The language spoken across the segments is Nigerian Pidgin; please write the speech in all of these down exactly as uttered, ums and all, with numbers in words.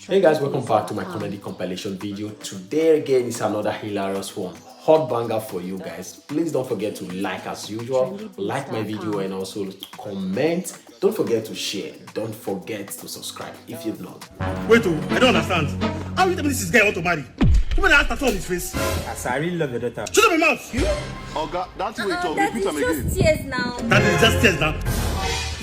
Hey guys, welcome back to my comedy compilation video. Today again is another hilarious one. Hot banger for you guys. Please don't forget to like as usual. Like my video and also comment. Don't forget to share. Don't forget to subscribe if you've not. Wait, oh, I don't understand. How you tell me this is guy I want to marry? You better ask tattoo on his face. As I really love your daughter. Shut up your mouth. You? Oga, that way talk, repeat am again. Just tears now. That is just tears now.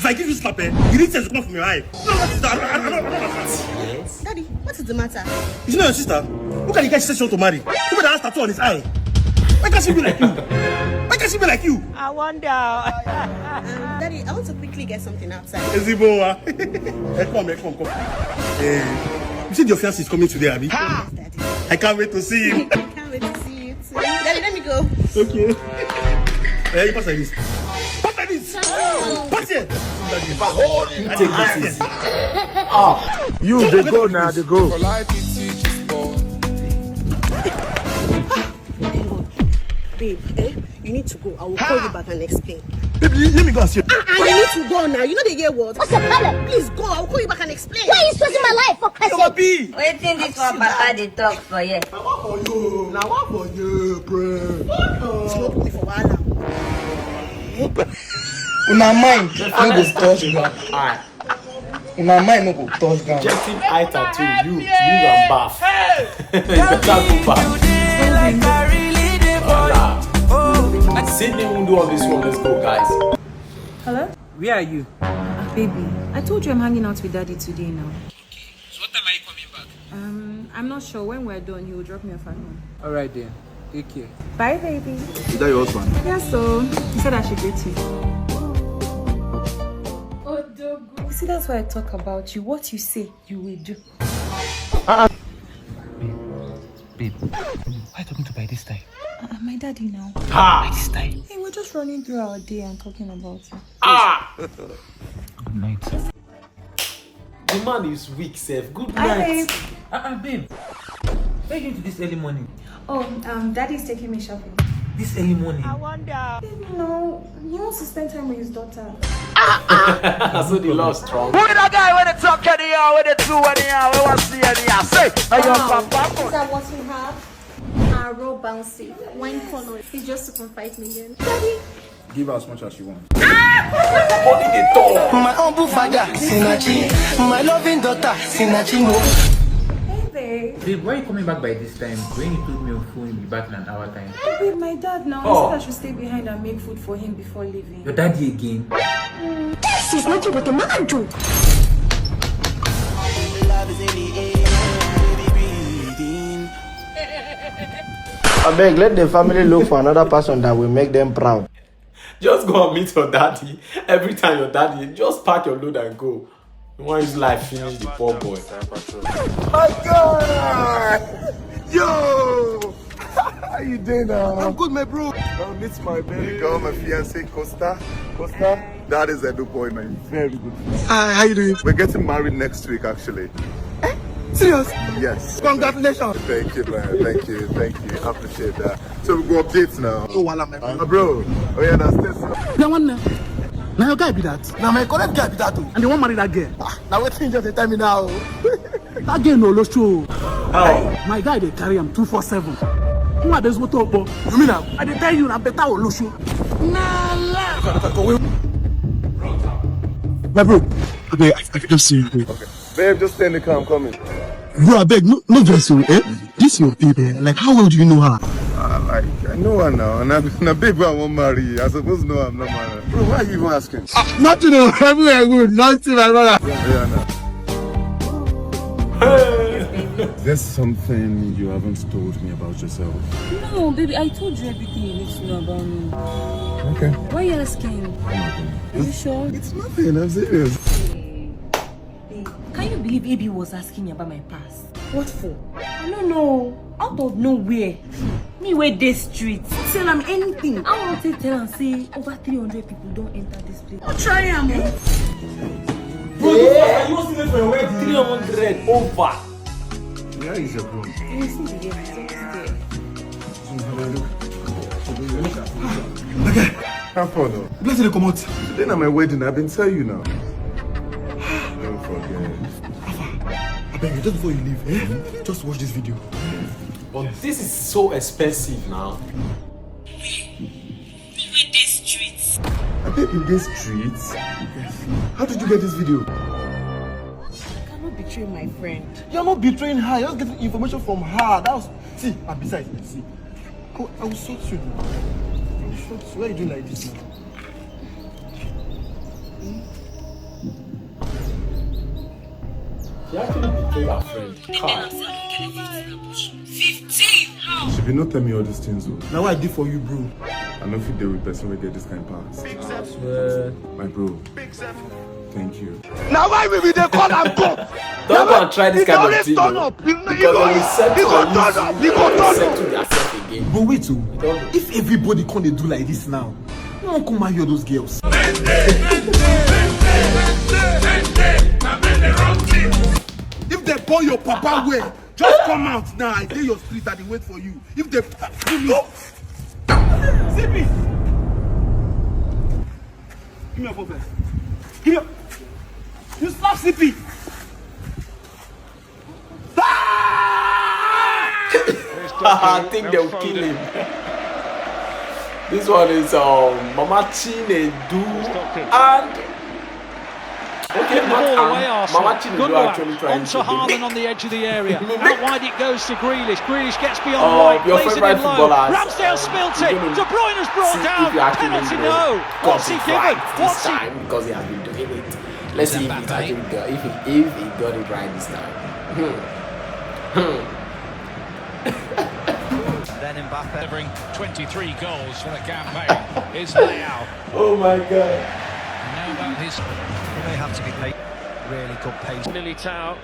If I give you slap, eh, you need tears to come from your eye. No, what is that? I don't, I don't, I don't understand. Yes. Daddy, what is the matter? Is it not your sister? Look at the guy she said she want to marry. Look at the ass tattoo on his eye. Why can't she be like you? Why can't she be like you? I wonder. Um, Daddy, I want to quickly get something outside. Ezibowa. Hey, come, hey, come, come. Hey, you see your fiancé is coming today, abi? Yes, Daddy. I can't wait to see him. I can't wait to see you too. Daddy, let me go. Okay. Hey, pass like this. Pass like this. Pass here. Take it easy. Ah, you dey go now, dey go. Babe, eh? You need to go. I will call you back and explain. Baby, let me go and see. Ah, ah, you need to go now. You know the year what? What's your problem? Please go. I will call you back and explain. Why are you stressing my life for person? Baby. Wetin this one papa dey talk for here? Na one for you. Na one for you, bro. It's not me for wahala. Una mind no go touch ground. Una mind no go touch ground. Rejecting eye tattoo, you, you and baff. Better go back. Hola. Sydney won't do all this one. Let's go, guys. Hello? Where are you? Ah, baby, I told you I'm hanging out with daddy today now. So what time are you coming back? Um, I'm not sure. When we're done, he will drop me off at home. All right then. Take care. Bye, baby. Is that your husband? Yeah, so he said I should greet you. You see, that's why I talk about you. What you say, you will do. Babe, why talking to by this time? Uh, my daddy now. By this time? Hey, we're just running through our day and talking about you. Ah! Good night. The man is weak, sef. Good night. Hi, babe. Uh-uh, babe. Where are you going to this early morning? Oh, um, daddy's taking me shopping. This early morning? I wonder. Baby, no. He wants to spend time with his daughter. So the law strong. Who be that guy wey dey talk anyhow, wey dey do anyhow, wey wan see anyhow? Say, na your papa. Is that what we have? Arrow bouncy. Wine color. It's just two point five million. Daddy. Give her as much as she wants. Money dey talk. My humble father, Sinachi. My loving daughter, Sinachi. Hey, babe. Babe, why are you coming back by this time? When you told me on phone, you'll be back in an hour time. Hey, babe, my dad now. He said I should stay behind and make food for him before leaving. Your daddy again? This is nothing but a man do. Abeg, let the family look for another person that will make them proud. Just go and meet your daddy. Every time your daddy, just pack your load and go. You wan use life finish the poor boy. My God! Yo! How you doing now? I'm good, my bro. Now meet my baby girl, my fiancée, Costa. Costa, that is Edo boy, my very good friend. Hi, how you doing? We're getting married next week, actually. Eh? Serious? Yes. Congratulations. Thank you, man. Thank you. Thank you. I appreciate that. So we go update now. Oh, wala, my bro. Bro, oh yeah, that's this. That one, uh, now your guy be that. Now my correct guy be that too. And they wan marry that girl. Ah, now wetin you just dey tell me now? That girl no low show. How? My guy dey carry am two four seven. Who are those motor opo? You mean now? I dey tell you na better olosho. Na la. My bro, okay, I, I can just see you. Okay. Babe, just stay in the car, I'm coming. Bro, abeg, no, no vex o, eh? This your babe, eh? Like, how well do you know her? Uh, like, I know her now, and I, na babe wey I wan marry. I suppose know am, no man. Bro, why are you even asking? Ah, nothing o, everywhere good, nothing, my brother. Yeah, yeah, no. There's something you haven't told me about yourself. No, baby, I told you everything you need to know about me. Okay. Why are you asking? Are you sure? It's nothing, I'm serious. Babe, can you believe A B was asking me about my past? What for? I don't know. Out of nowhere. Me wey dey street. Tell am anything. I wan take tell am say over three hundred people don enter this place. No try am o. Bro, you no see me for your wedding. Three hundred over. Where is your bro? You see the girl. How far now? Bless the comot. Today na my wedding, I been tell you now. Don't forget. Baby, just before you leave, eh? Just watch this video. But this is so expensive now. Who dey street? A babe in this street? How did you get this video? I cannot betray my friend. You're not betraying her. You're just getting information from her. That was, see, and besides, see, I, I will sort you now. I will sort you. Why are you doing like this now? She actually betrayed her friend. Kai. Fifteen! How? She be not tell me all these things, though. Now what I did for you, bro? I know if you deal with person we get this kind of pass. Swear. My bro, thank you. Now why we be dey call am God? Don't go and try this kind of thing. Turn Oh. up. You know, Because when we settle you go and turn use up. you, You go we turn settle up. yourself again. But wait, oh, if everybody come dey do like this now, no one come marry all those girls. If they born your papa well, just come out now. I dey your street, I dey wait for you. If they give me, see me. Give me your phone first. Give me your, you slap C P. I think they'll kill him. This one is um, Mama Chinedu and okay, Get the ball away, Mama, Arsenal. Mama Chinedu Gundogan actually trying onto to Haaland on the edge of the area. Out wide it goes to Grealish. Grealish gets beyond Oh, White, your plays it favorite in low. footballer. Ramsdale spills You're it. gonna De Bruyne's brought see down. If you actually Penalty, know no. got What's he it given? Right this What's he time because he has been doing it. Let's see if it actually got, if he, if he got it right this time. Hmm. Hmm. Then Mbappe. Delivering twenty-three goals for the campaign is Leao. Oh my god. Now about his They have to be paid. Really good pace. Militao.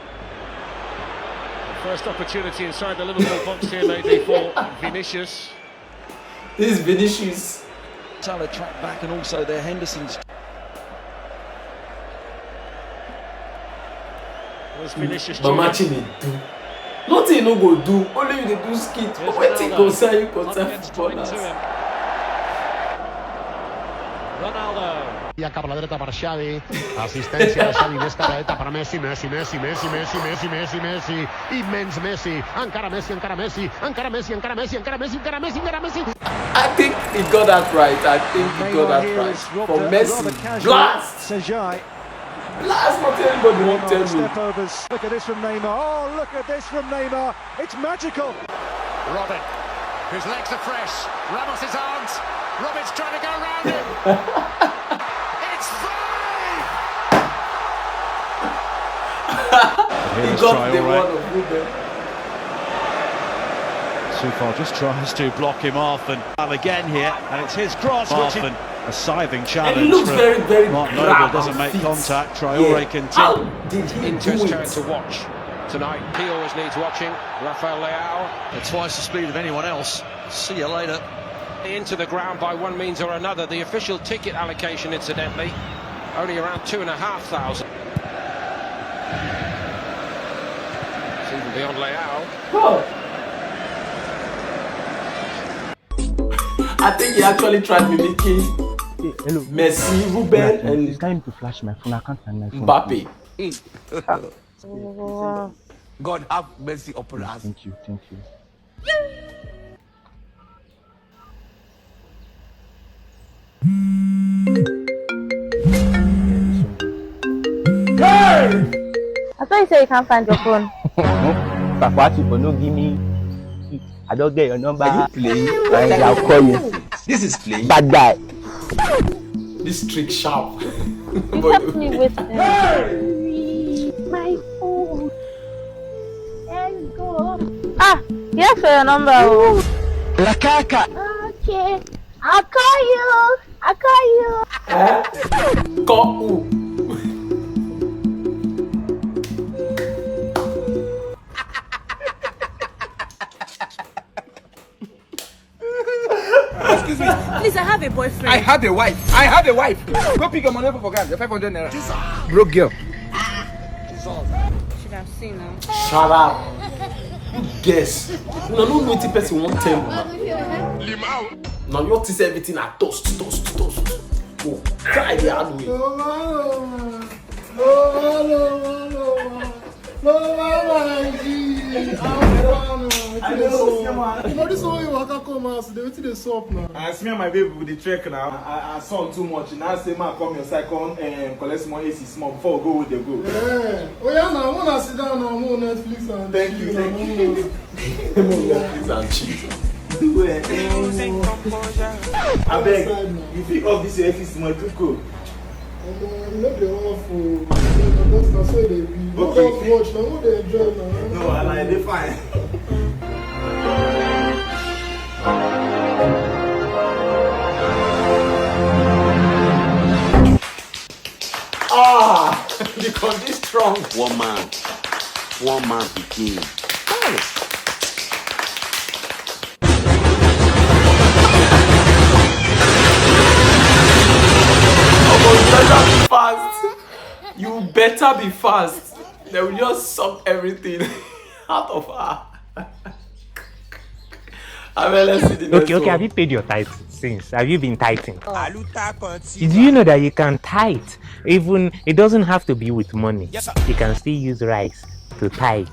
First opportunity inside the Liverpool box here maybe for Vinicius. This is Vinicius. Salah tracked back and also there Henderson's. Was Vinicius Mama trying Chinedu. Nothing no go do. Only you dey do skit. Yes, Wetin Ronaldo. concern you Not concern against twenty-two. footballers. Ronaldo. I cap a la dreta per Xavi. Assistència de Xavi, més cap a la dreta per Messi, Messi, Messi, Messi, Messi, Messi, Messi, Messi, immens Messi, encara Messi, encara Messi, encara Messi, encara Messi, encara Messi, encara Messi, encara Messi. I think he got that right. I think he got that right. For Messi, blast, Sajai. blast. Not everybody won't tell me. Step overs. Look at this from Neymar. Oh, look at this from Neymar. It's magical. Robin, whose legs are fresh. Ramos' arms. Robin's trying to go around him. It's five! He got the one of Ruben. Sufal just tries to block him off and well again here, and it's his cross. Which a scything And challenge. he looks from very, very Mark grab Noble doesn't and make fit. contact. Traore Yeah. continues. How did he do Interest trying it? To watch tonight. He always needs watching. Rafael Leao. Twice the speed of anyone else. See you later. Into the ground by one means or another. The official ticket allocation, incidentally, only around two and a half thousand. It's even beyond Leao. Oh. I think he actually tried mimicking Hello. Messi, Ruben, It's and time to flash my phone. I can't find my phone. Mbappe. God have mercy upon us. Thank you, thank you. I thought you said you can't find your phone. Papachi for no give me. I don't get your number. Are you playing? I will call you. This is playing. Bad guy. This trick sharp. You kept me waiting. My phone. Let's go. Ah, yes, for your number. Oh. Lakaka. Okay. I'll call you. I'll call you. Eh? Call who? Please, I have a boyfriend. I have a wife. I have a wife. Go pick your money for gas. Your five hundred naira. Broke girl. Should have seen now. Shut up. You guess. Una no know wetin person wan tell una. Now you think say everything na toast, toast, toast. Go cry the hard way. Oh my God! How far now? Wetin dey sup? You know this one wey you waka come house today, wetin dey sup now? As me and my babe we dey trek now. I, I, I saw too much. Now say ma come your side, come um, collect small A C small before we go with the go. Eh, oya na, una sit down na, una Netflix and Thank you, chill thank na, you. Una. Netflix and chill. Do well. Abeg, you fit off this your A C small, too cold. Omo, you no dey off o. Because na so e dey be. No Okay. Just watch na, who dey enjoy na? No, I like dey fine. Ah, because this strong. Poor man, poor man pikin. Hey! Omo, you better be fast. You better be fast. They will just suck everything out of her. I mean, let's see the next Okay, okay, one. Have you paid your tithe since? Have you been tithing? Aluta Do you know that you can tithe? Even it doesn't have to be with money. Yes, sir. You can still use rice to tithe.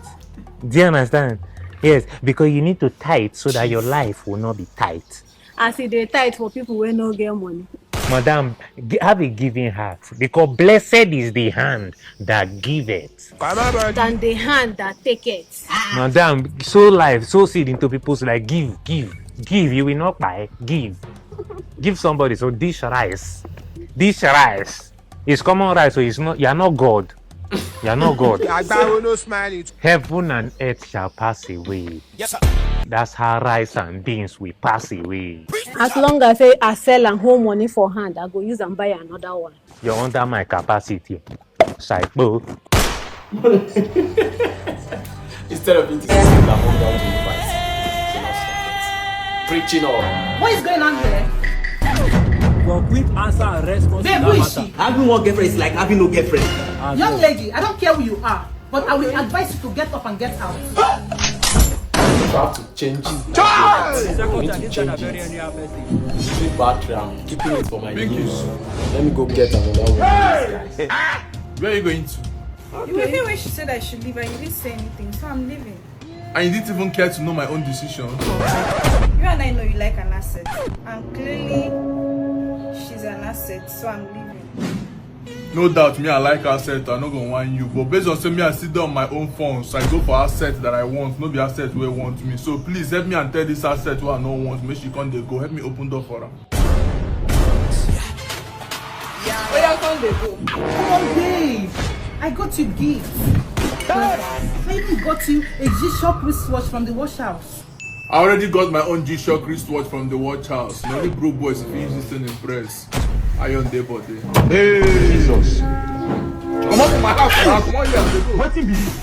Do you understand? Yes, because you need to tithe so that your life will not be tight. As e dey tight for people wey no get money. Madam, gi- have a giving heart, because blessed is the hand that giveth. Than the hand that take it. Madam, sow life, sow seed into people's life. Give, give, give. You will not buy. Give, give somebody. So dish rice, dish rice. It's common rice, so it's not. You are not God. You are not God. Agbáwo no smile it. Heaven and earth shall pass away. Yes, sir. That's how rice and beans will pass away. As long as say I sell and hold money for hand, I go use and buy another one. You're under my capacity. Psycho. Instead of eating six, I'm going down to five. So now stop it. Preaching on. What is going on here? For quick answer and response Babe, to who that is matter. She? Having one girlfriend is like having no girlfriend. Ah, Young no. Lady, I don't care who you are, but I will advise you to get up and get out. If I have to change it, Second I need time, to this kind change of very it. anyhow person. Big battery, I'm keeping it for my use. Let me go get another one. Of these guys. You will hear when she said that she leave and you didn't say anything, so I'm leaving. And you didn't even care to know my own decision. You and I know you like an asset, and clearly she's an asset, so I'm leaving. No doubt, me I like asset, I no go want you. But based on say me I sit down my own funds, I go for asset that I want, no be asset wey want me. So please help me and tell this asset wey I no want, make she come dey go. Help me open door for her. Oya, come dey go. Come on, babe. I got you gift. I even got you a G-Shock wristwatch from the wash house. I already got my own G-Shock wristwatch from the watch house. Na only broke boys fit use this thing impress. Iron dey body. Hey! Jesus. Comot for my house now. Comot here. Wetin be this?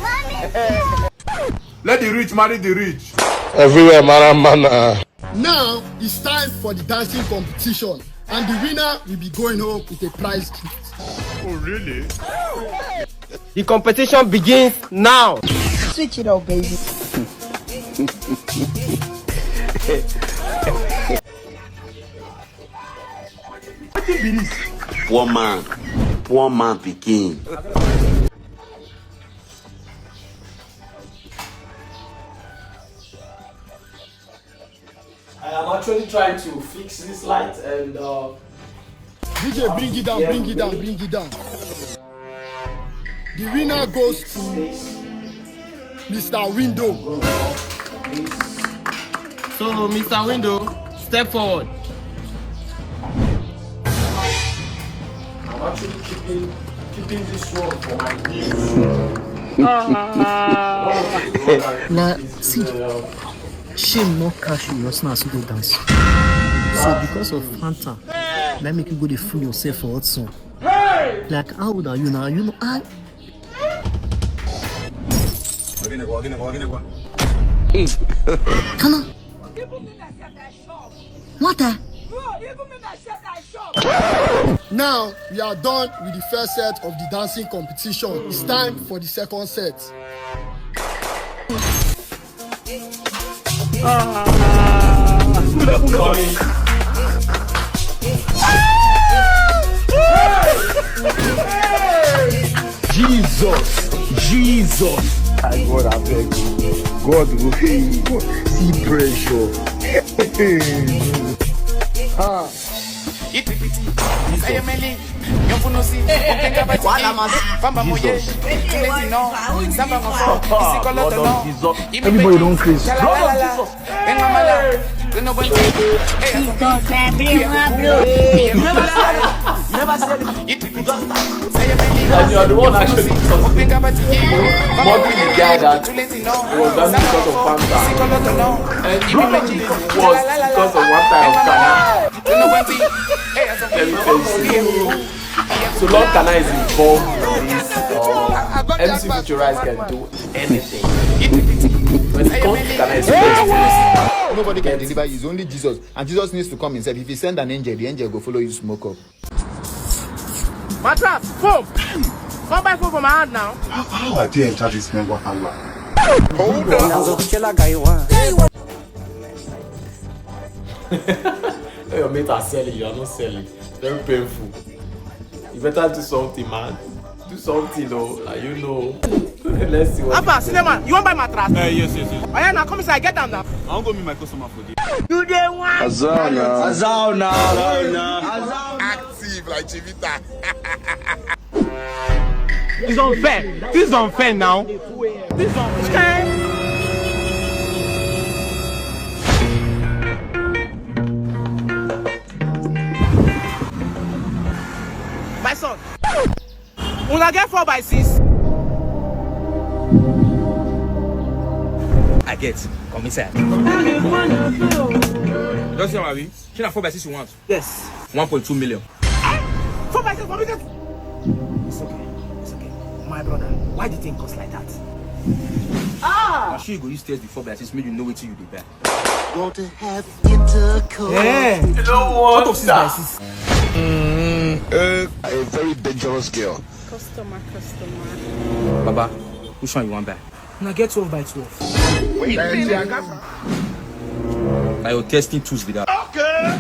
Let the rich marry the rich. Everywhere, mara mana. Now it's time for the dancing competition, and the winner will be going home with a prize gift. Oh, really? The competition begins now. Switch it up, baby. Wetin be this? Poor man, poor man pikin. I am actually trying to fix this light and uh, D J, bring it down, bring it down, bring it down. The winner goes to Mister Window. So, Mister Window, step forward. I'm actually keeping keeping this one for my use. Na see, shame no catch you, your snacks go dance. So because of Fanta, that make you go dey fool yourself for hot sun. Like how old are you now? You know I. Come on. What the? Now we are done with the first set of the dancing competition. It's time for the second set. Jesus, Jesus. I God, I beg. God go pay you. See pressure. Ah. Everybody don craze. And you are the one actually mocking the guy that was dancing because of Fanta. And you know the was because of one time of Ghana. Let me tell you. So long Ghana is involved in this, uh, M C Future Rise can do anything. When it comes to Ghana, it's Nobody can deliver you. It's only Jesus. And Jesus needs to come himself. If he send an angel, the angel go follow you smoke up. Matras, phone. Come buy phone for my hand now. How, how I take enter this kind wahala? Hold on. Nazo kuchela gaiwa. Tell your mate I sell it, you are not selling. Very painful. You better do something, man. Do something, though. Uh, you know. Let's see what. Abba, cinema, you want buy mattress? Uh, yes, yes, yes. Oh, yeah, now come inside, get down now. I want go meet my customer for there. You dey want? Azana. Azana. Active like Chivita. It's unfair. This is unfair now. This is unfair. My son, una get four by six. I get. Come inside. Just see am, abi? Shey na four by six you want? Yes. One point two million. Four by six, four by six. It's okay. It's okay. My brother, why the thing cost like that? Ah! Na shey you go use test the four by six make you know wetin you dey buy. Want to have intercourse. Yeah. You don't want out of six by six. Mm, uh, a very dangerous girl. Customer, customer. Baba, which one you wan buy? Una get twelve by twelve. Wait, wait, wait. Na your testing tools be that. Okay.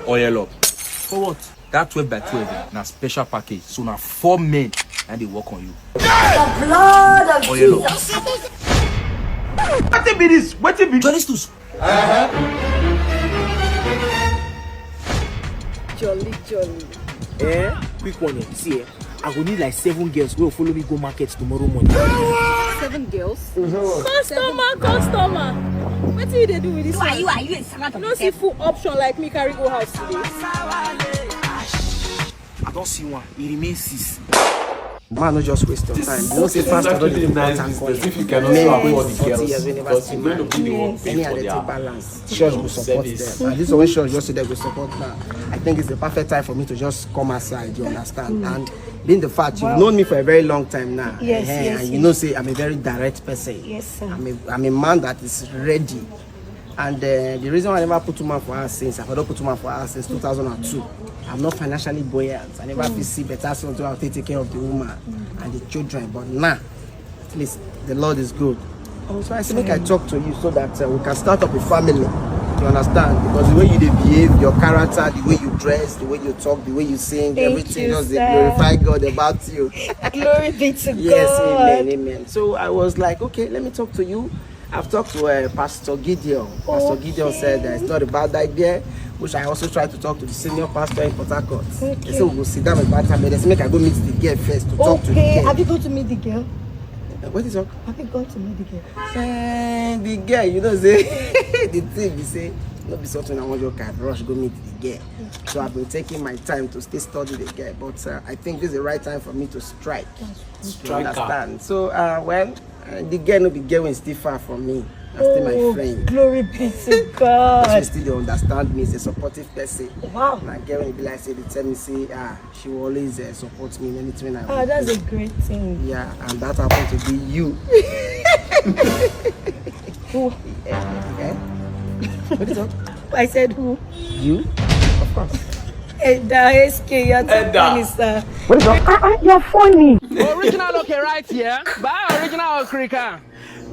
Oil up. For what? That twelve by twelve eh, na special package. So na four men and they work on you. The blood of Oil up. Jesus. Wetin be this? Wetin be? Johnny Stus. Jolly, jolly. Eh? Quick one, eh? You see, eh? I go need like seven girls wey go follow me go market tomorrow morning. Seven girls? Customer, customer. Wetin you dey do with this one? Are you, are you a servant of the devil? You no see full option like me carry go house today. I don see one. E remain six. Man, no just waste your time. You know say pastor don dey do contact call. If you cannot afford the girls, because you no be the one pay for their balance. Church go support them. And this one wey church just say dem go support now. I think it's the perfect time for me to just come outside, you understand? And being the fact you've known me for a very long time now, yes, eh, yes, and you know say I'm a very direct person. Yes, sir. I'm a, I'm a man that is ready. And uh, the reason why I never put woman for house since, I don put woman for house since two thousand and two. I'm not financially buoyant. I never fit see better something to take care of the woman and the children. But now, at least the Lord is good. So I say make I talk to you so that uh, we can start up a family. You understand? Because the way you dey behave, your character, the way you dress, the way you talk, the way you sing, everything just dey glorify God about you. Glory be to God. Yes, amen, amen. So I was like, okay, let me talk to you. I've talked to uh, Pastor Gideon. Pastor Gideon said that it's not a bad idea, which I also tried to talk to the senior pastor in Port Harcourt. They say we go sit down with that time, but they say make I go meet the girl first to talk to the girl. Okay, have you gone to meet the girl? Uh, what is up? Have you gone to meet the girl? Eh, the girl, you know, say the thing be say, no be something I want your kind rush go meet the girl. So I've been taking my time to still study the girl, but uh, I think this is the right time for me to strike. You understand? So, uh, well, uh, the girl no be girl wey still far from me. Na still my friend. Glory be to God. She still dey understand me. Is a supportive person. Wow. Na girl wey be like say dey tell me say ah she will always uh, support me in anything I want. Ah, that's a great thing. Yeah, and that happened to be you. Who? Eh? What is up? I said who? You? Of course. Eda S K, you're too funny, sir. What is up? Ah, ah, you're funny. Original okay right here. Ba original okrika.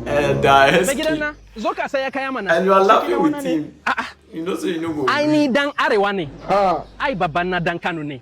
Eda S K. Megidana, zoka saya kaya mana. And you are laughing with him. Ah, ah. You know so you no go. Ai ni dan arewa ne. Ah. Ai babban na dan Kano ne.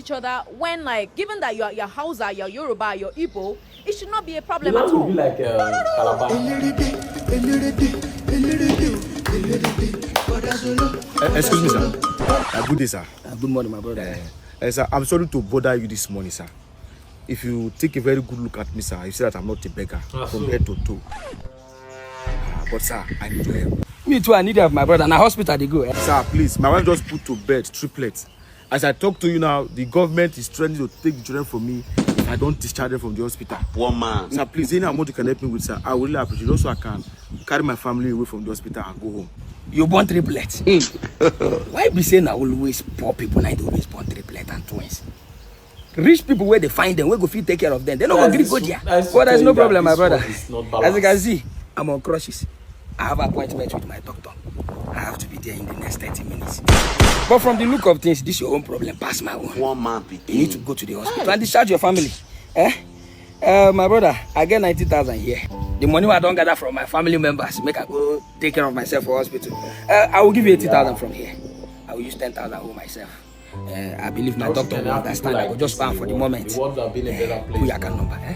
each other when, like, given that you're, you're Hausa, you're Yoruba, you're Igbo, it should not be a problem at all. Like uh, Calabar. Eh, excuse me, sir. Uh, good day, sir. Uh, good morning, my brother. Uh, uh, sir, I'm sorry to bother you this morning, sir. If you take a very good look at me, sir, you see that I'm not a beggar from head to toe. Uh, but, sir, I need your help. Me too, I need help, my brother. Na hospital dey go. Eh? Sir, please, my wife just put to bed triplets. As I talk to you now, the government is threatening to take the children from me if I don't discharge them from the hospital. Poor man. Sir, please, any amount you can help me with, sir, I will really appreciate it. Also, I can carry my family away from the hospital and go home. You born triplets. Why be say na always poor people na dey always born triplets and twins? Rich people, where they find them, we go fit take care of them. They no go gree go there. But there's no problem, my brother. As you can see, I'm on crutches. I have appointment with my doctor. I have to be there in the next thirty minutes. But from the look of things, this your own problem pass my own. One man pikin. You need to go to the hospital and discharge your family. Eh? Uh, my brother, I get ninety thousand here. The money I don't gather from my family members, make I go take care of myself for hospital. Uh, I will give you eighty thousand from here. I will use ten thousand for myself. Uh, I believe my doctor will understand. I go just find for the moment. The world would have been a better place. Put your account number, eh?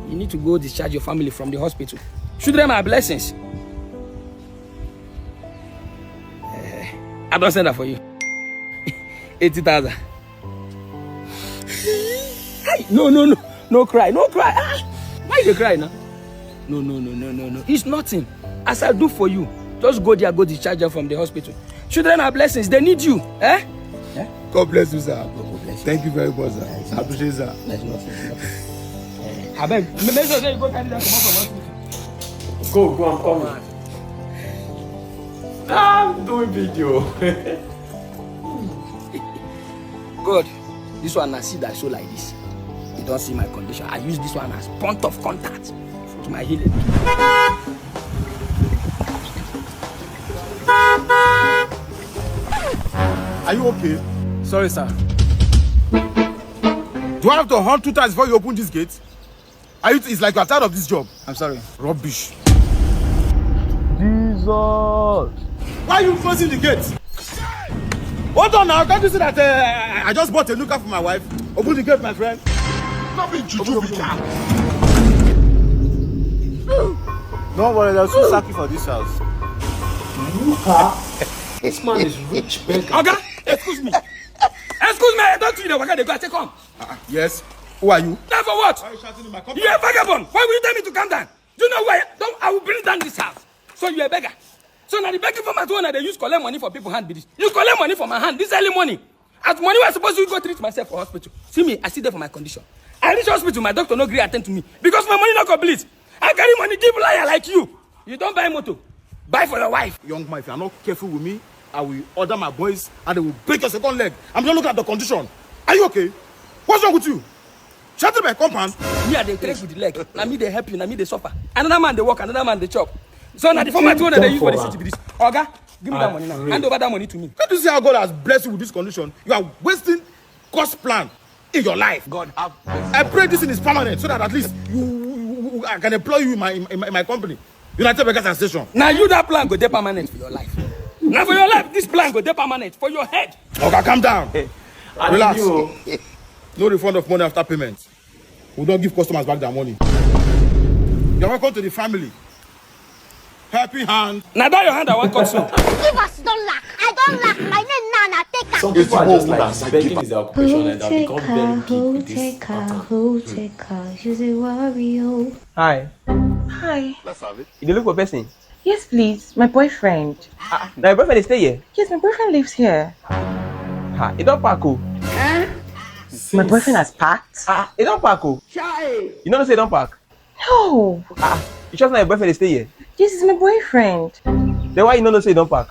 You need to go discharge your family from the hospital. Children are blessings. Eh, I don't send that for you. Eighty thousand. Hey, no, no, no. No cry, no cry. Ah, why you dey cry now? No, no, no, no, no, no. It's nothing. As I do for you, just go there, go discharge them from the hospital. Children are blessings. They need you. Eh? Eh? God bless you, sir. God bless you. Thank you very much, sir. I appreciate, sir. There's nothing. Nothing. Eh, I beg. Make sure say you go carry that comot from hospital. Go, go, I'm coming. I'm doing video. God, this one I see that show like this. You don't see my condition. I use this one as point of contact to my healing. Are you okay? Sorry, sir. Do I have to horn two times before you open this gate? Are you? It's like you are tired of this job. I'm sorry. Rubbish. Jesus. Why are you closing the gate? Hold on now. Can't you see that uh, I just bought a new car for my wife? Open the gate, my friend. Not be juju be that. No worry, they'll soon sack you for this house. New car? This man is rich beggar. Oga, excuse me. Excuse me, I don't think the waka dey go. I say come. Uh, yes. Who are you? Now for what? Why are you shouting in my company? You're a vagabond. Why will you tell me to calm down? Do you know why? Don't, I will bring down this house. So you're a beggar. So now the begging format one they use collect money for people hand be this. You collect money for my hand this early morning. As money was supposed to go treat myself for hospital. See me, I sit there for my condition. I reach hospital, my doctor no gree attend to me because my money not complete. I carry money give liar like you. You don't buy motor, buy for your wife. Young man, if you are not careful with me, I will order my boys and they will break your second leg. I'm just looking at the condition. Are you okay? What's wrong with you? Shut up, my compound. Me, I dey trek with the leg. Na me dey help you, na me dey suffer. Another man dey work, another man dey chop. So na the format one they use for the city be this. Oga, give me that money now. Hand over that money to me. Can't you see how God has blessed you with this condition? You are wasting God's plan in your life. God have mercy. I pray this thing is permanent so that at least you, you, you- I can employ you in my in, my- in my company. United Beggars and Station. Now you that plan go dey permanent for your life. Now for your life, this plan go dey permanent for your head. Okay, calm down. Relax. No refund of money after payment. We don't give customers back their money. You're welcome to the family. Helping hand. Now that your hand I want cut so. Give us don't lack. I don't lack. My name now na take am. Some people are just like this. Begging is their occupation and they become very big with this pattern. Who take her? She's a warrior. Hi. Hi. Let's have it. You dey look for person? Yes, please. My boyfriend. Ah, now your boyfriend dey stay here? Yes, my boyfriend lives here. Ha, he don't pack o. My boyfriend has packed. Ah, he don't pack o. You know say he don't pack? No. Ah, you sure say your boyfriend dey stay here? Yes, he's my boyfriend. Then why you no know say he don't pack?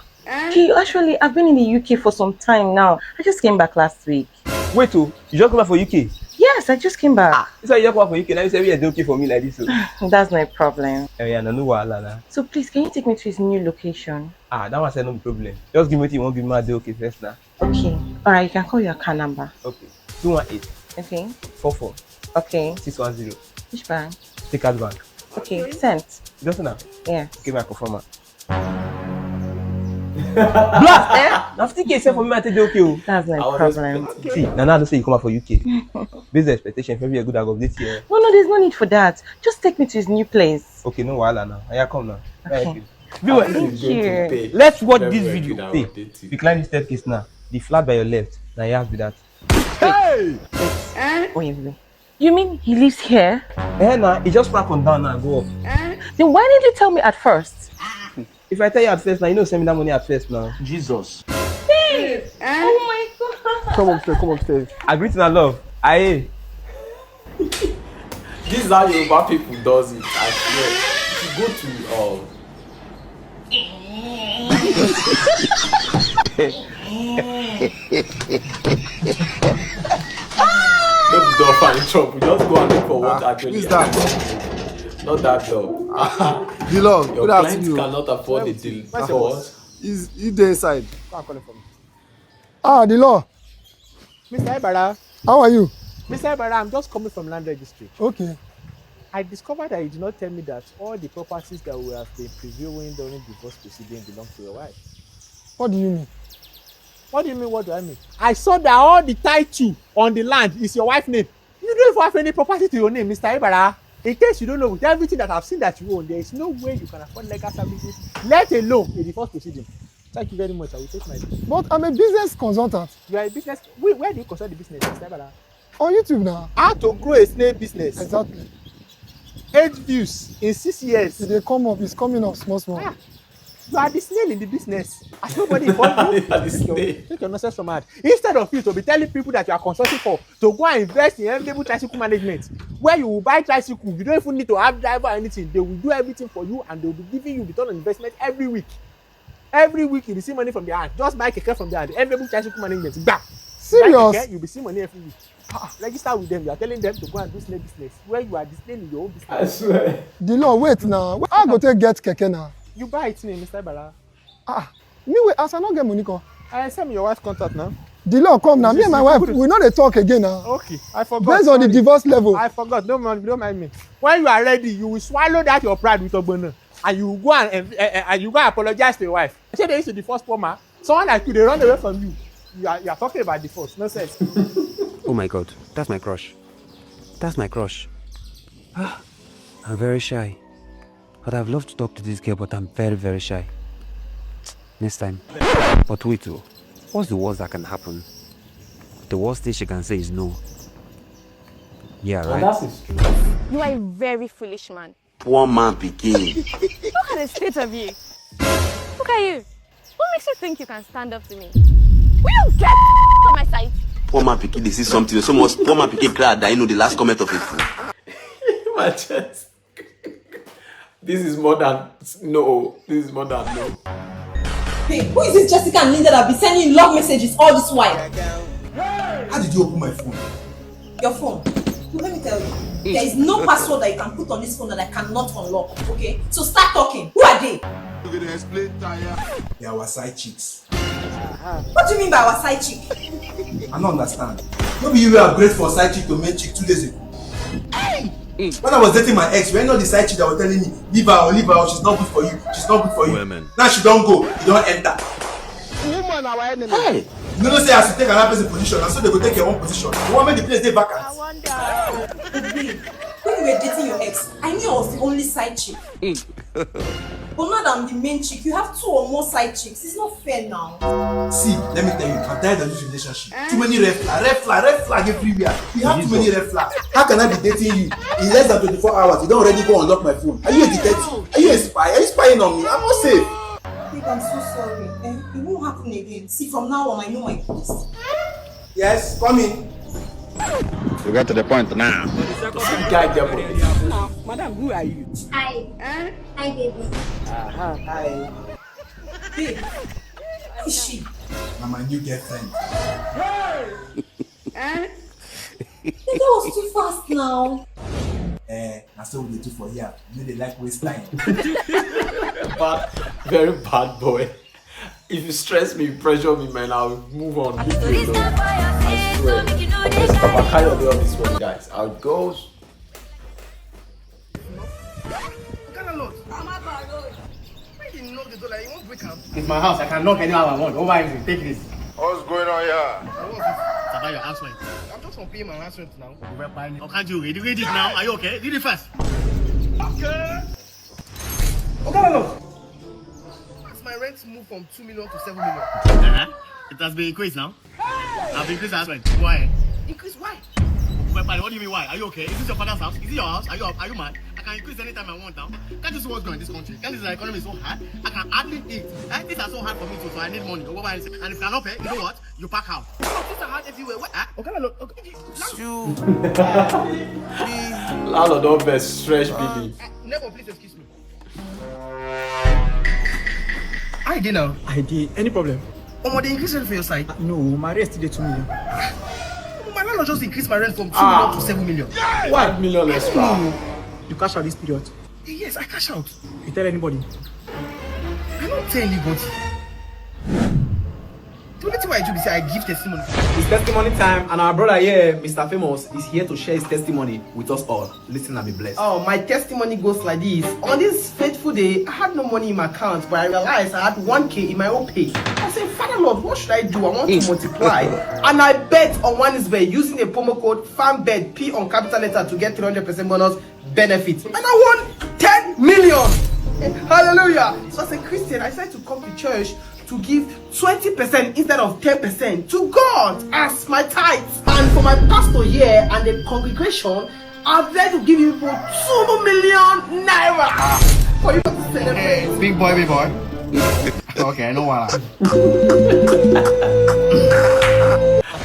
He actually, I've been in the U K for some time now. I just came back last week. Wait, oh, you just come back for U K? Yes, I just came back. Ah, this why you just come back for U K. Now you say we are okay for me like this, so. That's my problem. Oh yeah, no, no wahala na. So please, can you take me to his new location? Ah, that one say no problem. Just give me what you want, give me my day okay first now. Okay. All right, you can call your account number. Okay. Two one eight. Okay. Four four. Okay. Six one zero. Which bank? Stickers Bank. Okay, sent. Just now. Yeah. Okay, my performer. Blast! Eh? Na fifty K sef for me, I take dey okay o. That's my problem. See, na now I know say you come out for U K. Based on expectation, if everywhere good, I go update you. No, no, there's no need for that. Just take me to his new place. Okay, no wahala now. Oya, come now. Okay. Thank you. Let's watch this video. See, you climb the staircase now. The flat by your left. Now you have to be that. Hey! Wait, wait. You mean he lives here? Eh, nah, he just pack on down now, go up. Then why didn't you tell me at first? If I tell you at first now, you know send me that money at first now. Jesus. Babe! Oh my God! Come upstairs, come upstairs. I greet in love. Aye. This is how Yoruba people does it, I swear. If you go to, um, Make the door find trouble. Just go and look for what actually. Who is that? Not that door. The Lord, Your good client afternoon. Cannot afford the deal. Is you dey inside? Who are calling for me? Ah, the Lord. Mister Ibara. How are you? Mister Ibara, I'm just coming from land registry. Okay. I discovered that you did not tell me that all the properties that we have been previewing during divorce proceeding belong to your wife. What do you mean? What do you mean? What do I mean? I saw that all the title on the land is your wife's name. You don't even have any property to your name, Mister Ibara. In case you don't know, with everything that I've seen that you own, there is no way you can afford legal services, let alone a divorce proceeding. Thank you very much. I will take my leave. But I'm a business consultant. You are a business. Where, where do you consult the business, Mister Ibara? On YouTube now. How to grow a snail business? Exactly. Eight views in six years. If they come up, it's coming up small small. Ah, you are the snail in the business. As nobody informed you, You are the take your, snail. Take your nonsense from hand. Instead of you to be telling people that you are consulting for to go and invest in enviable tricycle management, where you will buy tricycle, you don't even need to have driver or anything. They will do everything for you and they will be giving you return on investment every week. Every week you will see money from their hand. Just buy keke from their hand. Enviable tricycle management. Bah! Buy Serious? Keke, you will see money every week. Ah, register with them. You are telling them to go and do snail business. Where you are the snail in your own I business. Swear. The Lord, wait now. How I go take get keke now? You buy it, Mister Ibara. Ah, me wait, as I no get money come. I send me your wife's contact now. The Lord come now. Me and my wife, we no dey talk again now. Okay, I forgot. Based on the Sorry. Divorce level. I forgot. Don't mind, don't mind me. When you are ready, you will swallow that your pride with ogbonna, and you will go and eh, eh, eh, and you go and apologize to your wife. Say they used to divorce poor man. Someone like you, they run away from you. You are, you are talking about divorce. Nonsense. Oh my god, that's my crush. That's my crush. Ah, I'm very shy. I'd have loved to talk to this girl, but I'm very, very shy. Next time. But wait, oh, what's the worst that can happen? The worst thing she can say is no. Yeah, right? That's his truth. You are a very foolish man. Poor man pikin. Look at the state of you. Look at you. What makes you think you can stand up to me? Will you get on my side? Poor man pikin dey see something. So much poor man pikin cry that you know the last comment of a fool. My chest. This is more than no. This is more than no. Babe, who is this Jessica and Linda that be sending love messages all this while? How did you open my phone? Your phone. Look, let me tell you. There is no password that you can put on this phone that I cannot unlock. Okay? So start talking. Who are they? You gonna explain tire? They are our side chicks. What do you mean by our side chick? I don't understand. Maybe you were upgrade from side chick to main chick two days ago. When I was dating my ex, you were not the side chick that was telling me, leave her or leave her or she's not good for you. She's not good for you. Women. Now she don't go, you don't enter. Woman, our enemy. Hey! You know say as you take another person position, and so they go take your own position. You want make the place dey vacant. Babe, when you were dating your ex, I knew I was the only side chick. But now that I'm the main chick, you have two or more side chicks. It's not fair now. See, let me tell you, I'm tired of this relationship. Too many red flag, red flag, red flag everywhere. You have too many red flags. How can I be dating you? In less than twenty-four hours, you don't already go unlock my phone. Are you a detective? Are you a spy? Are you spying on me? I'm not safe. Babe, I'm so sorry. Eh? It won't happen again. See, from now on, I know my place. Yes, come in. You get to the point now. Guy devil. Now, madam, who are you? Hi. Eh? Hi, baby. Uh-huh. Hi. Babe, who is she? Na my new girlfriend. Eh? That was too fast now. Eh, na so we dey do for here. You know they like waste time. Bad, very bad boy. If you stress me, you pressure me, man, I'll move on. Leave me alone. I swear. There's Papa Kayode on this one, guys. I'll go. Oga landlord. Why you knock the door like you wan break am? It's my house. I can knock anyhow I want. Over anything. Take this. What's going on here? It's about your house rent. I'm just on paying my house rent now. You will pay me. Oh, can't you read? Read it now. Are you okay? Read it fast. Okay. Oga landlord. Why is my rent move from two million to seven million? Uh-huh. It has been increased now. I've increased house rent. Why? Increase why? Well, what do you mean why? Are you okay? Is this your father's house? Is it your house? Are you are you mad? I can increase anytime I want now. Can't you see what's going on in this country? Can't you see the economy is so hard? I can hardly eat. Eh? Things are so hard for me too, so I need money. Go buy anything. And if you cannot pay, you know what? You pack out. Things are hard everywhere. What? Eh? Okay, look. Okay. Landlord don vex stretch B B. Eh, neighbor, please excuse me. How you dey now? I dey. Any problem? Omo, they increase rent for your side? Uh, no, my rent still dey two million. Omo, my I just increase my rent from two million to seven million. Five million extra. You cash out this period. Yes, I cash out. You tell anybody? I don't tell anybody. The only thing I do is I give testimony. It's testimony time, and our brother here, Mister Famous, is here to share his testimony with us all. Listen and be blessed. Oh, my testimony goes like this. On this fateful day, I had no money in my account, but I realized I had one K in my own pay. I said, "Father Lord, what should I do? I want to multiply." And I bet on Onenisbet using a promo code FAMBED, P on capital letter, to get three hundred percent bonus benefit. And I won ten million. Hallelujah. So as a Christian, I decided to come to church to give twenty percent instead of ten percent to God as my tithes. And for my pastor here and the congregation, I've decided to give you people two million naira for you to celebrate. Big boy, big boy. Okay, I know why.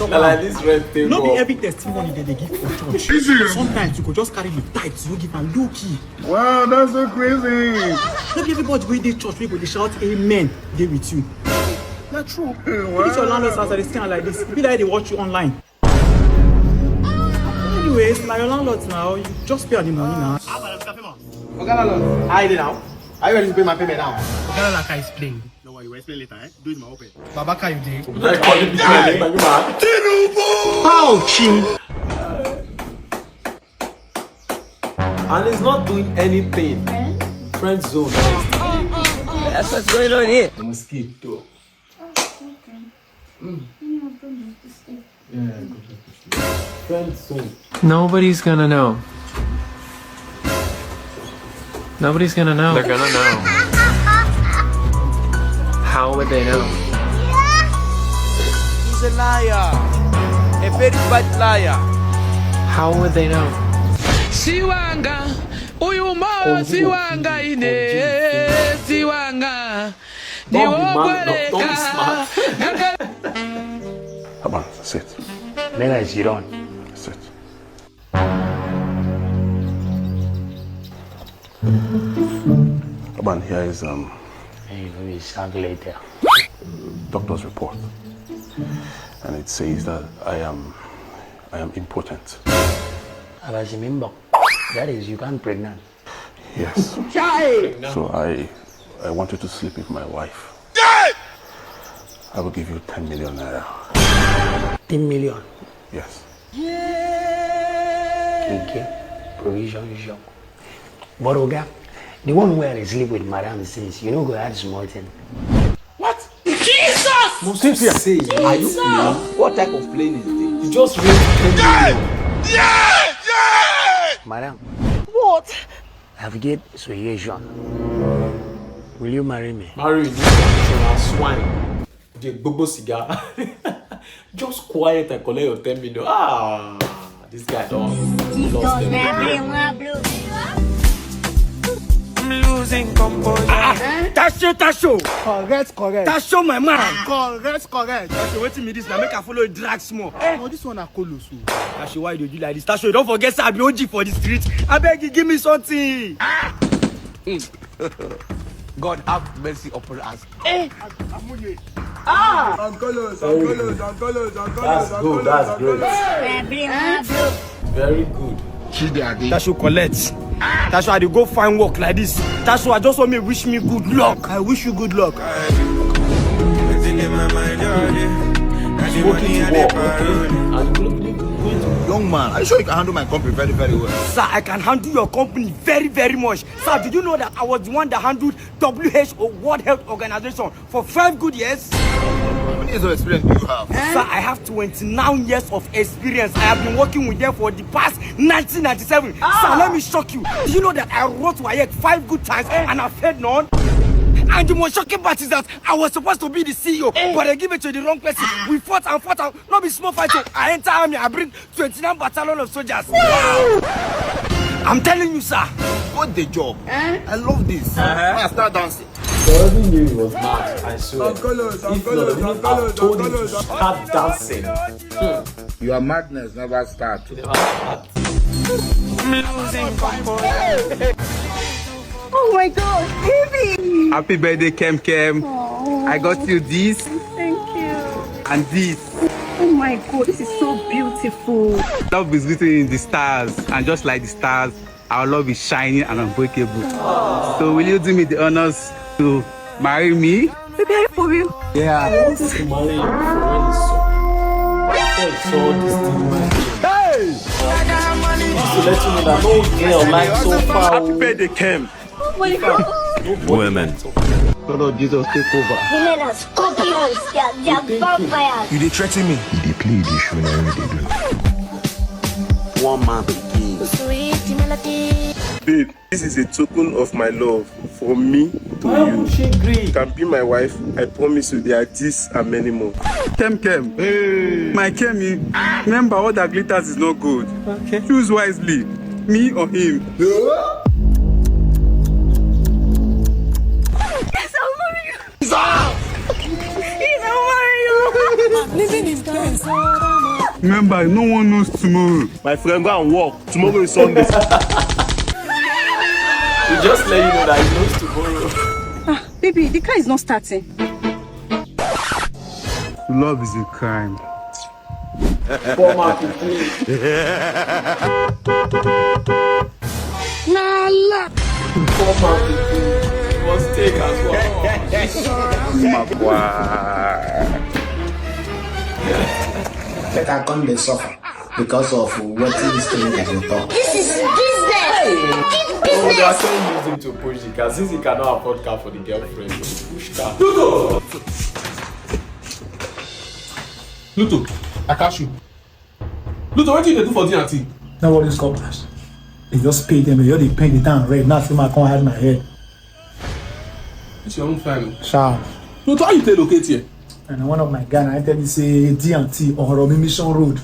Na like this red table. No be every testimony that they give for church. Sometimes you go just carry the tithes, you give am low key. Wow, that's so crazy. No be everybody wey dey church wey go dey shout amen dey with you. Na true. If your landlord as I dey stand like this, e be like dey watch you online. Anyways, na your landlord now. You just pay the money now. Oga Landlord, how you dey now? Are you ready to pay my payment now? Oga Landlord, I can explain. No worry, we'll explain later, eh? Do it my open. Baba Kayode. And he's not doing anything. Friend zone. That's what's going on here. Mosquito. Friend zone. Nobody's gonna know. Nobody's gonna know. They're gonna know. How would they know? He's a liar. A very bad liar. How would they know? Siwanga, uyu mo siwanga ine siwanga. Don't be mad, don't, don't be smart. Come on, sit. Mela is Iran. Sit. Come on, here is um, Hey, let me sound later. Doctor's report. And it says that I am I am impotent. Abazimimbo. That is, you can't pregnant. Yes. So I I want you to sleep with my wife. I will give you ten million naira. Ten million. Yes. Okay. Provision is young. But Oga, the one where I sleep with Madam since, you know, go add small thing. What? Jesus! Must you say, are you playing? What type of playing is this? You just raised ten million. Madam. What? I've get suggestion. Will you marry me? Marry in this condition, a swine. The gbogbo cigar. Just quiet and collect your ten million. Ah, this guy don't lost everything. I'm losing composure. Tasho, Tasho. Correct, correct. Tasho, my man. Correct, correct. Okay, wetin be this? Now make I follow you drag small. Oh, this one I call you so. Tasho, why you do like this? Tasho, you don't forget say I be O G for the street. I beg you, give me something. God have mercy upon us. Ah! Uncle, That's good, that's great. Very good. Tasho collect. Tasho, I dey go find work like this. Tasho, I just want me wish me good luck. I wish you good luck. Young man, are you sure you can handle my company very, very well? Sir, I can handle your company very, very much. Sir, did you know that I was the one that handled W H O, World Health Organization, for five good years? How many years of experience do you have? Sir, I have twenty-nine years of experience. I have been working with them for the past nineteen ninety-seven. Sir, let me shock you. Do you know that I wrote WAEC five good times and I failed none? And the most shocking part is that I was supposed to be the C E O, but I give it to the wrong person. We fought and fought and no be small fight. So I enter army, I bring twenty-nine battalion of soldiers. I'm telling you, sir. Got the job. I love this. I start dancing. I already knew he was mad. I swear. If not, I wouldn't have told him to start dancing. Your madness never start. I'm losing composure. Oh my God, baby! Happy birthday, Kem Kem. I got you this. Thank you. And this. Oh my God, this is so beautiful. Love is written in the stars, and just like the stars, our love is shining and unbreakable. So will you do me the honors to marry me? Baby, are you for real? Yeah. I want to marry you. When you saw, I saw this thing, man. Hey! Just to let you know that no girl like so far. Happy birthday, Kem. Oh my God. Women. Lord Jesus, take over. Women are scorpions. They are, they are vampires. You dey threaten me? You dey play the show now, you dey do. One man pikin. Sweet melody. Babe, this is a token of my love from me to you. Why would she gree? You can be my wife. I promise you there are this and many more. Kem Kem. Hey. My Kemi. Remember, all that glitters is not gold. Okay. Choose wisely. Me or him? Yes, I'll marry you. He's a warrior. Living in stress. Remember, no one knows tomorrow. My friend, go and work. Tomorrow is Sunday. We just let you know that he knows tomorrow. Ah, baby, the car is not starting. Love is a crime. Poor man pikin. Na la. Poor man pikin. Must take as well. Makwa. Make I come dey suffer because of wetin strangers dey talk. This is business. Keep business. Oh, they are saying use him to push the car. Since he cannot afford car for the girlfriend, push car. Pluto! Pluto, I catch you. Pluto, wetin you dey do for D and T? No worry, Scorpius. They just pay them, they just dey paint the town red. Now, see my come hide my head. It's your own fine. Sharp. Pluto, how you take locate here? And one of my guy, I tell you say D and T on Oromi Mission Road.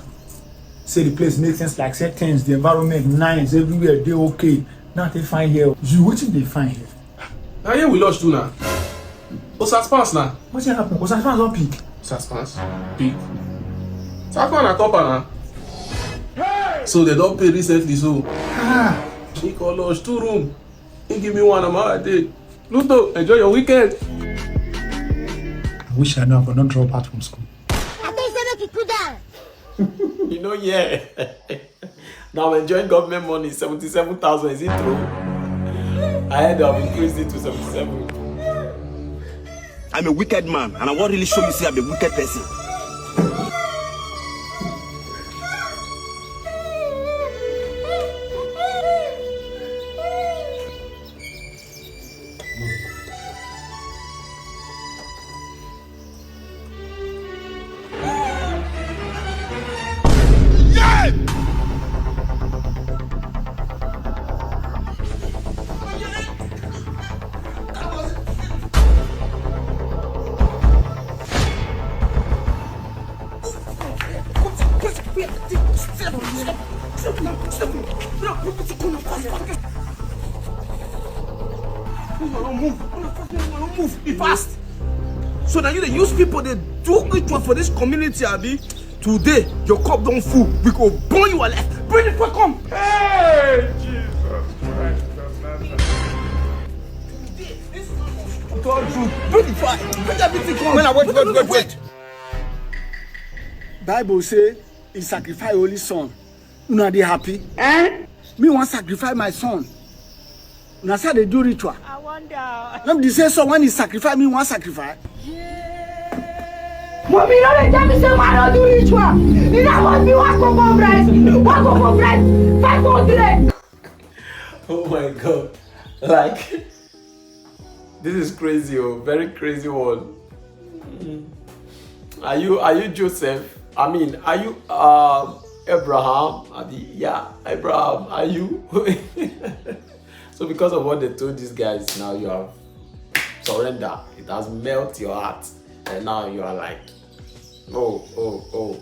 Say the place makes sense, like say things, the environment nice, everywhere dey okay. Now they find here. You wetin dey find here? Na here we lodge too na. Osas pass na. Wetin happen? Osas pass don pick. Osas pass? Pick. Osas pass na copper na. So they don pay recently so. Ah. He call lodge two room. He give me one, I'm out there. Pluto, enjoy your weekend. I wish I know I could not drop out from school. I don't say make you cool down. You know, yeah. Now enjoying government money, seventy-seven thousand, is it true? I heard they have increased it to seventy-seven. I'm a wicked man, and I wan really show you say I'm a wicked person. Move, move, move. Be fast. So now you dey use people dey do ritual for this community, abi? Today, your cup don full. We go burn you alive. Bring the fuck come. Hey, Jesus Christ of Nazareth. God, you bring the fire. Bring everything come. Wait, wait, wait, wait, wait. Bible say he sacrifice only son. Una dey happy? Eh? Me wan sacrifice my son. Una say I dey do ritual. I wonder. No be the same son when he sacrifice, me wan sacrifice. Mommy, no dey tell me say man no do ritual. He na must be one cocoa of rice, one cocoa of rice, five hundred. Oh my God. Like, this is crazy, oh, very crazy one. Mm. Are you, are you Joseph? I mean, are you, um, Abraham? Abi, yeah, Abraham, are you? So because of what they told these guys, now you have surrender. It has melt your heart, and now you are like, oh, oh, oh.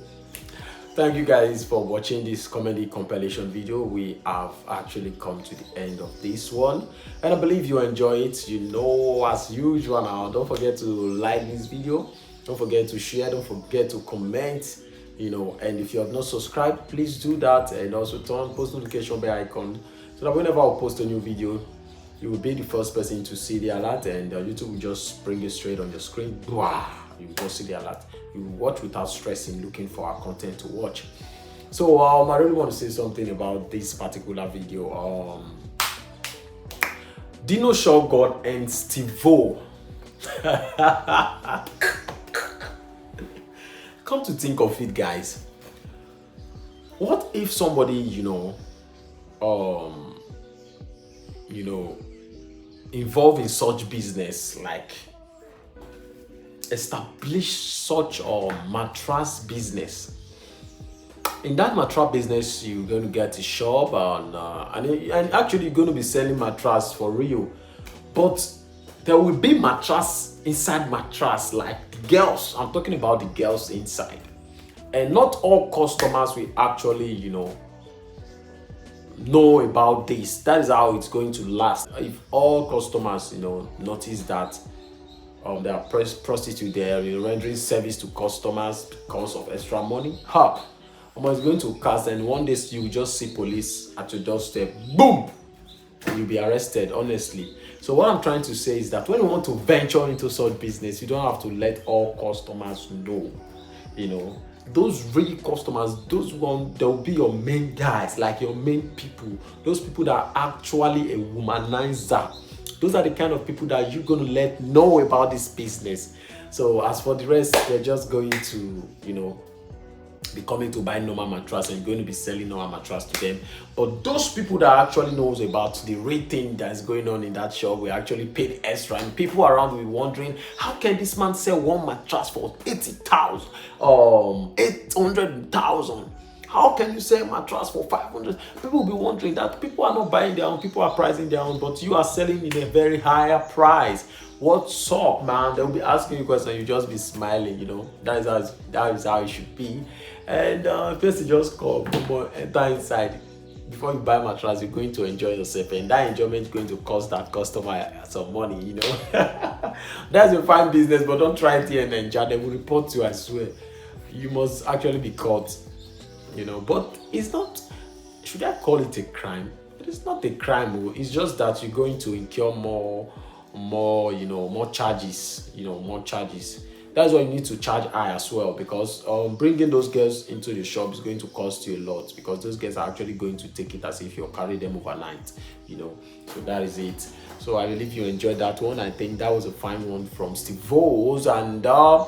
Thank you guys for watching this comedy compilation video. We have actually come to the end of this one, and I believe you enjoy it. You know, as usual now, don't forget to like this video, don't forget to share, don't forget to comment, you know, and if you have not subscribed, please do that, and also turn post notification bell icon so that whenever I post a new video, you will be the first person to see the alert, and uh, YouTube will just bring it straight on your screen. Bwah! You go see the alert. You watch without stressing, looking for our content to watch. So um, I really want to say something about this particular video. Um, Dino Shaw God and Stevo. Come to think of it, guys, what if somebody, you know, um, you know, involved in such business, like establish such a mattress business? In that mattress business, you're going to get a shop, and uh, and, and actually you're going to be selling mattress for real. But there will be mattress inside mattress, like the girls. I'm talking about the girls inside. And not all customers will actually, you know, know about this. That is how it's going to last. If all customers, you know, notice that um, they are pres- prostitute, they are rendering service to customers because of extra money, ha, almost going to cast. And one day you just see police at your doorstep. Boom! You'll be arrested, honestly. So what I'm trying to say is that when you want to venture into such business, you don't have to let all customers know. You know, those real customers, those one, they'll be your main guys, like your main people, those people that are actually a womanizer. Those are the kind of people that you're going to let know about this business. So as for the rest, they're just going to, you know, be coming to buy normal mattress and going to be selling normal mattress to them. But those people that actually knows about the real thing that's going on in that shop will actually pay the extra, and people around will be wondering, how can this man sell one mattress for eighty thousand, um, eight hundred thousand? How can you sell mattress for five hundred? People will be wondering that. People are not buying their own, people are pricing their own, but you are selling in a very higher price. What's up, man? They'll be asking you questions, you just be smiling, you know. That is how, that is how it should be. And uh, first, you just call, but enter inside. Before you buy mattress, you're going to enjoy yourself, and that enjoyment is going to cost that customer some money, you know. That's a fine business, but don't try it here in Nigeria. They will report you, I swear. You must actually be caught, you know. But it's not, should I call it a crime? It is not a crime, oh. It's just that you're going to incur more, more, you know, more charges, you know, more charges. That's why you need to charge high as well, because um, bringing those girls into the shop is going to cost you a lot, because those girls are actually going to take it as if you're carrying them overnight, you know. So that is it. So I believe you enjoyed that one. I think that was a fine one from Steve Voles and uh,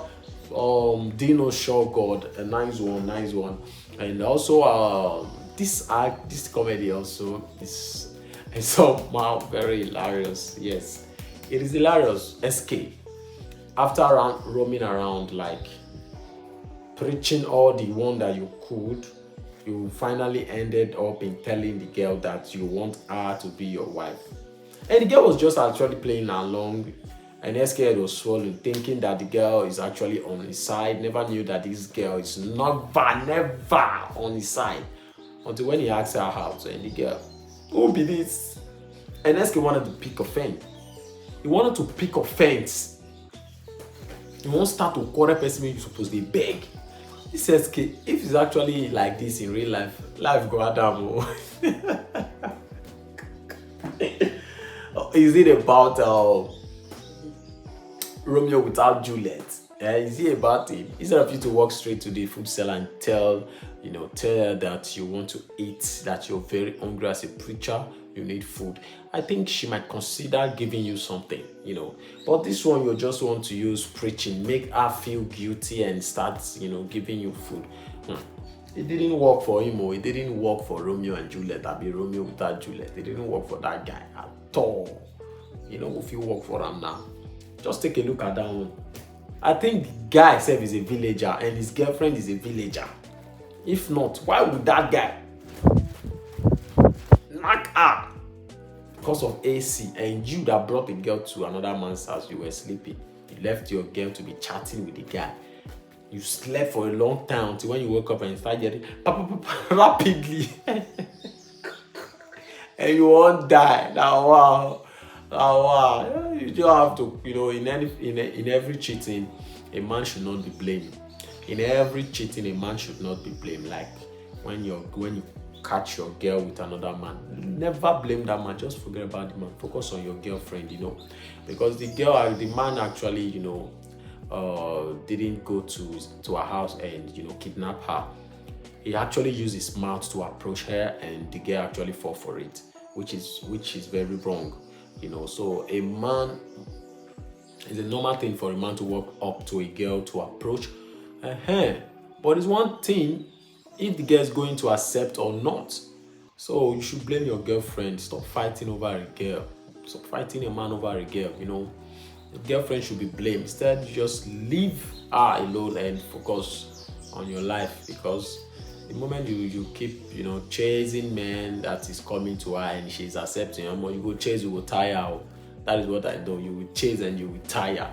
um, Dino Shawgod. A nice one, nice one. And also, um, this act, this comedy also is, is somehow very hilarious. Yes, it is hilarious. S K, after around, roaming around, like, preaching all the one that you could, you finally ended up in telling the girl that you want her to be your wife. And the girl was just actually playing along, and S K head was swollen, thinking that the girl is actually on his side. Never knew that this girl is never, never on his side. Until when he asked her out, and the girl, who be this? And S K wanted to pick offense. He wanted to pick offense. He won't start to quarrel person when you're supposed to beg. This S K, if it's actually like this in real life, life go Adam. Oh. Is it about uh, Romeo without Juliet? Uh, is it about him? Instead of you to walk straight to the food seller and tell, you know, tell her that you want to eat, that you're very hungry as a preacher, you need food, I think she might consider giving you something, you know. But this one, you just want to use preaching, make her feel guilty and start, you know, giving you food. Hmm. It didn't work for him, or it didn't work for Romeo and Juliet. I be Romeo without Juliet. It didn't work for that guy at all. You know, if you work for him now, just take a look at that one. I think guy himself is a villager and his girlfriend is a villager. If not, why would that guy knock her because of A C? And you that brought the girl to another man's house, you were sleeping. You left your girl to be chatting with the guy. You slept for a long time until when you woke up and you started getting pa, pa, pa, pa, rapidly. And you won't die. Now, wow. Now, wow. You don't have to, you know, in any in, in every cheating, a man should not be blamed. In every cheating, a man should not be blamed. Like when you when you catch your girl with another man, never blame that man. Just forget about the man. Focus on your girlfriend, you know, because the girl, the man actually, you know, uh, didn't go to to her house and, you know, kidnap her. He actually used his mouth to approach her, and the girl actually fall for it, which is which is very wrong. You know, so a man, it's a normal thing for a man to walk up to a girl to approach her. But it's one thing if the girl is going to accept or not. So you should blame your girlfriend. Stop fighting over a girl. Stop fighting a man over a girl. You know, the girlfriend should be blamed. Instead, you just leave her alone and focus on your life, because the moment you you keep, you know, chasing men that is coming to her and she's accepting, you go chase, you will tire. That is what I do. You will chase and you will tire.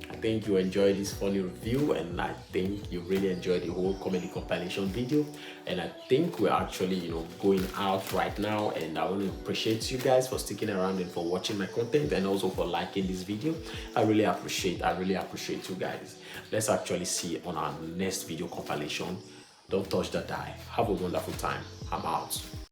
I think you enjoyed this funny review, and I think you really enjoyed the whole comedy compilation video. And I think we're actually, you know, going out right now. And I want to appreciate you guys for sticking around and for watching my content, and also for liking this video. I really appreciate, I really appreciate you guys. Let's actually see on our next video compilation. Don't touch the dial. Have a wonderful time. I'm out.